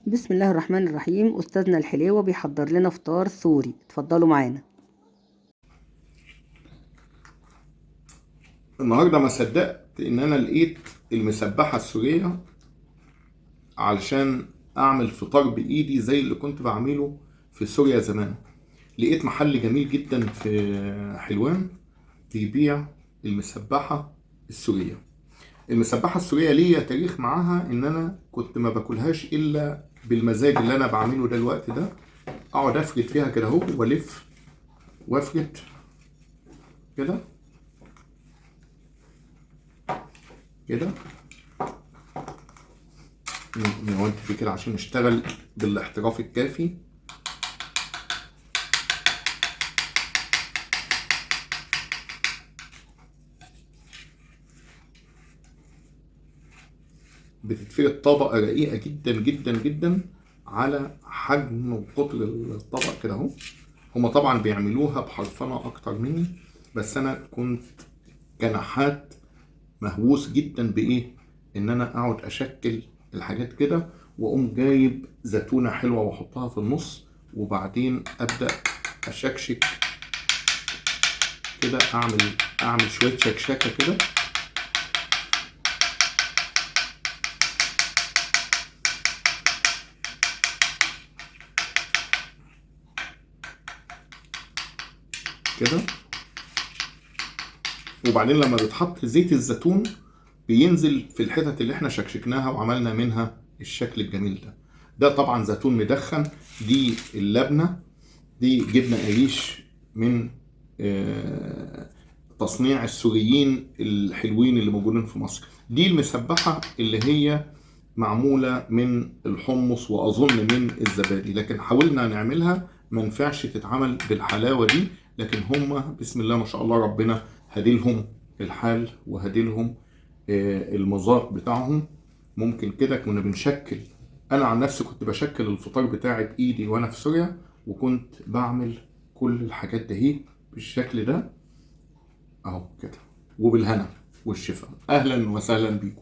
بسم الله الرحمن الرحيم. أستاذنا الحليوة بيحضر لنا فطار سوري، اتفضلوا معانا. النهارده ما صدقت ان انا لقيت المسبحه السورية علشان اعمل فطار بايدي زي اللي كنت بعمله في سوريا زمان. لقيت محل جميل جدا في حلوان بيبيع المسبحه السورية. المسبحه السورية ليا تاريخ معاها، ان انا كنت ما باكلهاش الا بالمزاج اللي انا بعمله ده الوقت ده. اقعد افرد فيها كده اهو، والف وافرد كده كده نودي في كده عشان نشتغل بالاحتراف الكافي. بتتفرد طبقة رقيقة جدا جدا جدا على حجم وقطر الطبق كده اهو. هما طبعا بيعملوها بحرفنة اكتر مني، بس انا كنت كنحات مهووس جدا بايه؟ ان انا اقعد اشكل الحاجات كده، واقوم جايب زيتونة حلوة واحطها في النص، وبعدين ابدأ اشكشك كده، اعمل شوية شكشكة كده. كده. وبعدين لما بيتحط زيت الزيتون بينزل في الحتت اللي احنا شكشكناها وعملنا منها الشكل الجميل ده. ده طبعا زيتون مدخن، دي اللبنة، دي جبنة قريش من تصنيع السوريين الحلوين اللي موجودين في مصر. دي المسبحة اللي هي معمولة من الحمص وأظن من الزبادي، لكن حاولنا نعملها ما نفعش تتعمل بالحلاوة دي، لكن هم بسم الله ما شاء الله ربنا هديلهم الحال وهديلهم المذاق بتاعهم. ممكن كده كنا بنشكل، أنا عن نفسي كنت بشكل الفطار بتاعي بإيدي وأنا في سوريا، وكنت بعمل كل الحاجات دي بالشكل ده أهو كده، وبالهنا والشفا. أهلا وسهلا بيكم.